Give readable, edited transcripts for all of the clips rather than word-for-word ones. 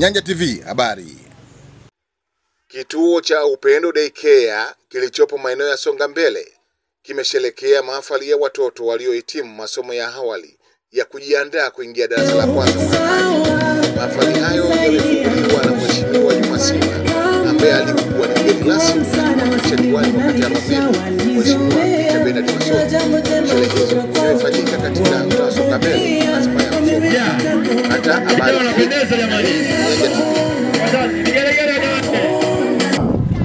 Nyanja TV habari. Kituo cha Upendo Daycare kilichopo maeneo ya Songambele kimesherehekea mahafali ya watoto waliohitimu masomo ya awali ya kujiandaa kuingia darasa la kwanza mwakani. Mahafali hayo yamefunguliwa na Mheshimiwa Juma Simba ambaye alikuwa ni mgeni rasmi katika diwani wa kata ya Rambebe, Mheshimiwa Peter Bernard Masoko. Sherehe hizo zimefanyika katika mtaa wa Songambele, manispaa ya Musoma. Hata habari.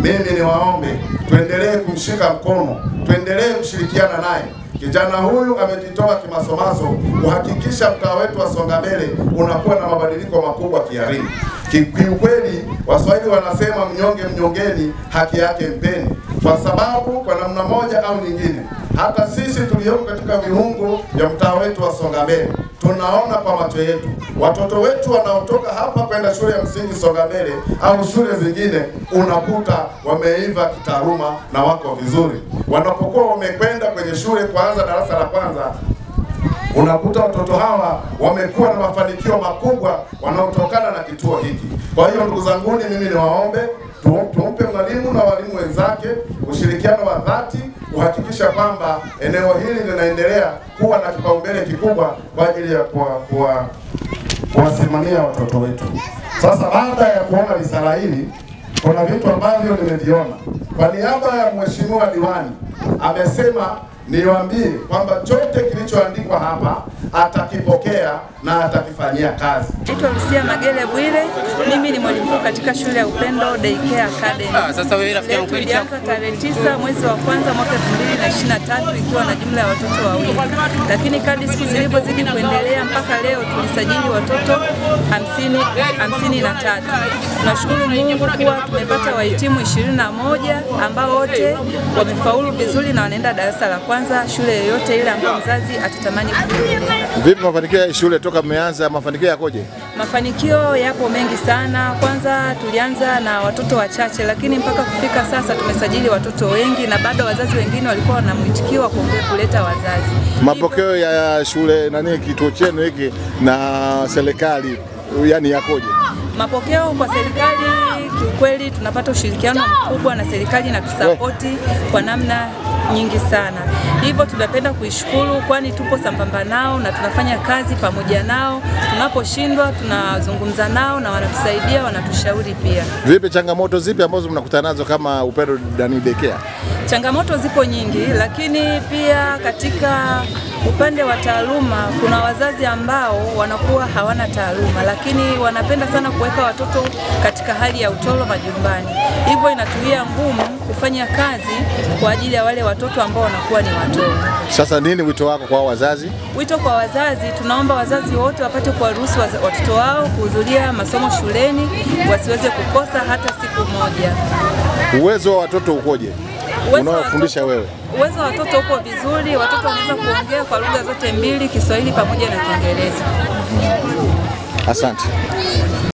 Mimi niwaombe tuendelee kumshika mkono, tuendelee kushirikiana naye. Kijana huyu amejitoa kimasomaso kuhakikisha mtaa wetu wa Songambele unakuwa na mabadiliko makubwa kielimu. Kiukweli Waswahili wanasema mnyonge mnyongeni, haki yake mpeni. Kwa sababu kwa namna moja au nyingine, hata sisi tulioko katika viungo vya mtaa wetu wa Songambele tunaona kwa macho yetu watoto wetu wanaotoka hapa kwenda shule ya msingi Songambele au shule zingine, unakuta wameiva kitaaluma na wako vizuri. Wanapokuwa wamekwenda kwenye shule kuanza darasa la kwanza, unakuta watoto hawa wamekuwa na mafanikio makubwa wanaotokana na kituo hiki. Kwa hiyo ndugu zanguni, mimi niwaombe tumpe mwalimu na walimu wenzake ushirikiano wa dhati kuhakikisha kwamba eneo hili linaendelea kuwa na kipaumbele kikubwa kwa ajili ya kuwasimamia watoto wetu. Sasa baada ya kuona risala hili, kuna vitu ambavyo nimeviona. Kwa niaba ya Mheshimiwa diwani amesema niwaambie kwamba chote kilichoandikwa hapa atakipokea na atakifanyia kazi. Naitwa Lucia Magele Bwire, mimi ni mwalimu mkuu katika shule ya Upendo Daycare Academy. Sasa wewe rafiki yangu kweli tulianza tarehe 9 mwezi wa kwanza mwaka 2023 ikiwa na jumla ya watoto wawili. Lakini kadri siku zilivyozidi kuendelea mpaka leo tulisajili watoto 53. Tunashukuru Mungu kuwa tumepata wahitimu 21 ambao wote wamefaulu vizuri na wanaenda darasa la kwanza shule yoyote ile ambayo mzazi atatamani kupeleka. Vipi mafanikio ya shule toka mmeanza, mafanikio yakoje? Mafanikio yapo mengi sana. Kwanza tulianza na watoto wachache, lakini mpaka kufika sasa tumesajili watoto wengi na bado wazazi wengine walikuwa wanamuitikiwa kuleta wazazi. Mapokeo ya shule nani kituo chenu hiki na serikali yani yakoje? Mapokeo kwa serikali kiukweli tunapata ushirikiano mkubwa na serikali na tusapoti kwa namna nyingi sana. Hivyo tunapenda kuishukuru kwani tupo sambamba nao na tunafanya kazi pamoja nao. Tunaposhindwa tunazungumza nao na wanatusaidia, wanatushauri pia. Vipi changamoto zipi ambazo mnakutana nazo kama Upendo Daycare? Changamoto zipo nyingi, lakini pia katika upande wa taaluma kuna wazazi ambao wanakuwa hawana taaluma, lakini wanapenda sana kuweka watoto katika hali ya utoro majumbani. Hivyo inatuia ngumu kufanya kazi kwa ajili ya wale watoto ambao wanakuwa ni watoro. Sasa nini wito wako kwa wazazi? Wito kwa wazazi, tunaomba wazazi wote wapate kuwaruhusu watoto wao kuhudhuria masomo shuleni, wasiweze kukosa hata siku moja. Uwezo wa watoto ukoje? Unaofundisha wewe? Uwezo wa watoto uko vizuri, watoto wanaweza kuongea kwa lugha zote mbili, Kiswahili pamoja na Kiingereza. Asante.